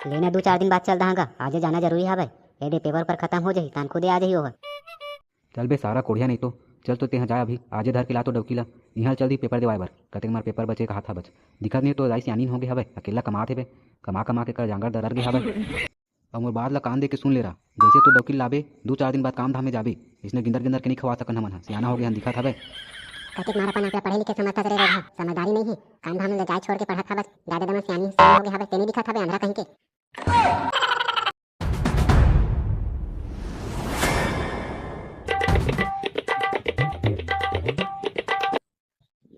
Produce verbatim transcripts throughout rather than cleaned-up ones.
लेना दू चार दिन बाद चल दहां गा, आजे जाना जरूरी हावय। ए दे, पेपर पर खत्म हो जाही, तान खुदे आ जाही ओह। चल बे सारा कोढ़िया नहीं तो, चल तो तेहा जा अभी, आजे धर के ला तो डौकी ला। इहां चल दी पेपर देवाय बर, कतेक मार पेपर बचे कहात हावच। दिखत नहीं तो दाई सियानीन हो गे हवय, अकेला कमात हे बे। कमा कमा के कर जांगर दरर गे हवय। अब मोर बात ला कान दे के सुन ले रहा, जैसे तो डौकी लाबे, दू चार दिन बाद काम धाम में जाबे। इसने गिंदर गिंदर के नहीं खवा सकन हमन ह, सियाना हो गे हन, दिखत हवे। कतेक मार अपन आप ला पढ़े लिखे समझथस रे रोगहा, समझदारी नहीं है। काम धाम ले जाय छोड़ के पढ़त हवस, दादा दमन सियानी सियाना हो गे हवे, ते नहीं दिखत हवे अंधरा कहीं के।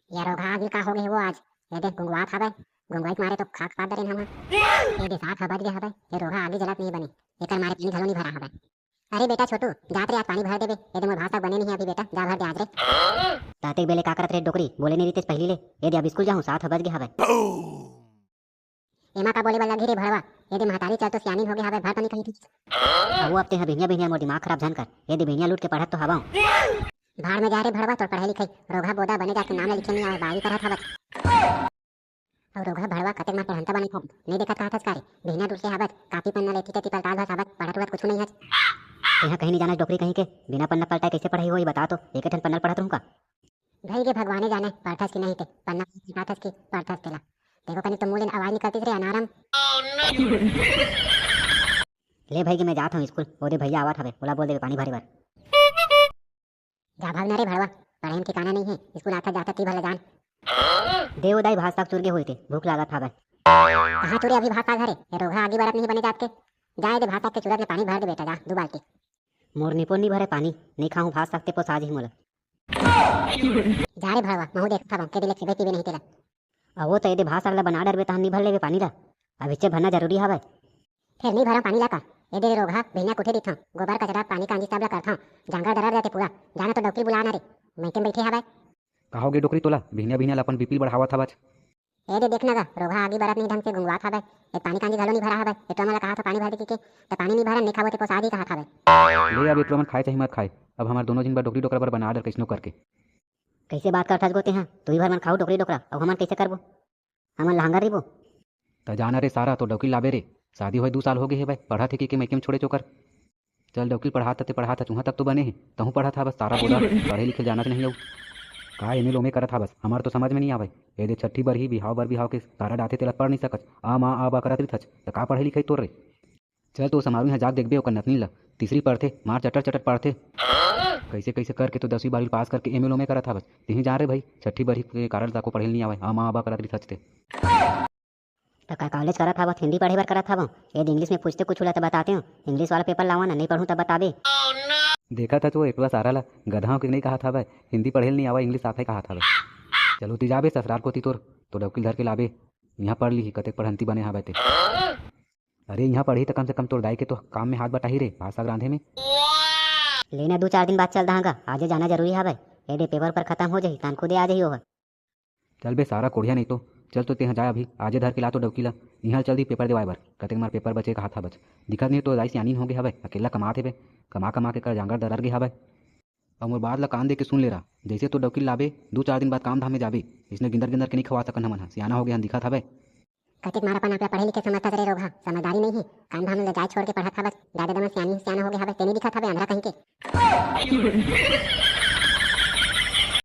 ये रोगहा आगी का हो गए वो आज? ये देख गुंगवात हवे, गुंगवाई के मारे तो खाक पात दरेन हम। ये दे सात ह बज गए हवे, ये रोगहा आगी जलत नहीं बने, एकर मारे पानी घलो नहीं भरा हवे। अरे बेटा छोटू, जात रे आज पानी भर देबे, ये दे मोर भात साग बने नहीं है अभी बेटा, जा भर दे आज रे। तातेक बेले का करत रे डोकरी, बोले नहीं रहितेस पहली ले। ये दे अब स्कूल जाहूं, सात ह बज गए हवे। एमा का बोले बर लगही रे भड़वा, ये दे महतारी चल तो सियानीन हो गए हवे, भर तो नहीं कही थी। अब वो अब तेहा बिहनिया बिहनिया मोर दिमाग खराब झन कर, ये दे बिहनिया लूट के पढ़त तो हवाऊं। भाड़ में जा रे भड़वा, तोर पढ़ाई लिखाई, रोगहा बोदा बने जाके नाम ला लिखे नहीं आवे, बागी करत हवत। अउ रोगहा भड़वा कतेक मार पढ़ंता बने खब, नहीं देखत कहाथस का रे, बिहनिया लूट के हवत, कापी पन्ना लेती तेती पलटाल भस हवत, पढ़त उढ़त कुछु नहीं हच। तेहा कहीं नहीं जानस डोकरी कहीं के, बिना पन्ना पलटाए कैसे पढ़ाई होही बता तो, एके ठन पन्ना ल पढ़त रहूं का? भई गे भगवाने जाने, पढ़थस कि नहीं ते, पन्ना पलटाथस कि पढ़थस तेला। देखो कनी तो मुंह ले आवाज निकलतीस रे अनारम। ले भई गे, मैं जात हूं स्कूल, ओदे भैया आवत हवे, ओला बोल देबे पानी भरे बर। जा भाग ना रे भड़वा, पढ़े में ठिकाना नहीं है, स्कूल आता जाता ती भला जान। दे ओ दाई, भात साग चुरगे होई ते, भूख लागत हवे। कहाँ चुरे अभी भात साग हरे, ये रोगहा आगी बरत नहीं बने जात के। जा ये दे भात साग के चुरत ले पानी भर दे बेटा, जा दू बाल्टी। मोर निपोन नहीं भरे पानी, नहीं खाहूं भात साग ते पोसा जही मोला। जा रे भड़वा, महू देखत हवं, के दिले खिबे पीबे नहीं तेला। अवो त एदे भात साग ला बना डरबे तहन नी भर लेबे पानी ला। अभिच्चे भरना जरूरी हवय। फेर नी भरम पानी ला का? एदे रे रोगहा, बिहनिया कुठे दिथंव, गोबर कचरा, पानी कांजी सब ला करथंव। जांगर दरर जाथे पूरा। जाना तो डौकी बुला ना रे, मइके में बइठे हवय। का होगे डोकरी तोला? बिहनिया बिहनिया ला अपन बीपी बढ़ावत हवच। एदे देख ना गा, रोगहा आगी बरत नहीं ढंग से गुंगवात हवय। ए पानी कांजी घलो नी भरा हवय। ए टोमन ला कहा था पानी भर दे के, त पानी नी भरन, नी खाबो ते पोसा जी कहा हवय। ले अब ए टोमन खाए चाहे मत खाए, अब हमार दोनों जिन बर डोकरी डोकरा बर बना डर कइसनो करके। कइसे बात करथस गो तेहा? तुही भर मन खाहू डोकरी डोकरा, अउ हमन कइसे करबो? हमन लहांगर रहिबो। त जाना रे सारा, तो डौकी लाबे रे। शादी होए दू साल हो गे हे भाई, पढ़त हे कि के मइके में छोड़े चोकर। चल डौकी पढ़ात ते पढ़ात, उहाँ तक तो बने हे, तहूँ पढ़त हा बस सारा बोला, पढ़े लिखे जाना नहीं अउ। का एमे लोमे करत हा बस, हमार तो समझ में नहीं आवे। एदे छठी बर ही बिहाव बर बिहाव के कारड आथे, तेला पढ़ नहीं सकत। आ माँ आ बा करत रिथच, त का पढ़े लिखे तोर रे? चल तो समारू इहाँ जाके देखबे ओकर नतनी ल। तीसरी पढ़थे, मार चटर चटर पढ़थे। कइसे कइसे करके तो दसवीं बारहवीं पास करके एम ए लोमे करत हवस। तिही जा रे भाई, छठी बरही के कारण ताको पढ़े ल नी आवय। आ माँ आ बा करत रिथच ते। त का कॉलेज करत हवस, हिंदी पढ़े बर करत हवं? यदि इंग्लिश में पूछते कुछ ला त बताते हो, इंग्लिश वाला पेपर लावा ना, नहीं पढ़ूं तब बताबे। देखत हच वो एकवा सारा ला, गधा हो के नहीं कहत हवय, हिंदी पढ़े ल नी आवय, इंग्लिश आथे कहत हवय। चलो ती जाबे ससुराल कोती तोर, तो डौकी ल धर के लाबे, इहाँ पढ़ लीही, कतेक पढ़ंती बने हवय ते। अरे, इहाँ पढ़ही त कम से कम तोर दाई के तो काम में हाथ बटाही रे, भात साग रांधे में। लेना दू चार दिन बाद चल दहां गा, आजे जाना जरूरी हवय। ए दे पेपर पर खत्म हो जाही, तान खुदे आ जाही ओह। चल बे सारा कोढ़िया नहीं तो, चल तो तेहा जा अभी, आजे धर के ला तो डौकी ला। इहाँ चल दी पेपर देवाय बर, कतेक मार पेपर बचे कहा था बच। दिखत नहीं तो दाई सियानीन हो गे हवय, अकेला कमात हे बे, कमा कमा के कर जांगर दरर गे हवय। अउ मोर बात ला कान दे के सुन ले रहा, जैसे तो डौकी लाबे, दू चार दिन बाद काम धाम में जाबे, इसने गिंदर गिंदर के नहीं खवा सकन हमन ह, सियाना हो गे हन दिखत हवय। कतेक मार अपन आप ला पढ़े लिखे समझथस रे रोगहा, समझदारी नहीं हे। काम धाम ले जाय छोड़ के पढ़त हवस, दादा दमन सियानी सियाना हो गे हवय, तेने दिखत हवय अंधरा कहीं के।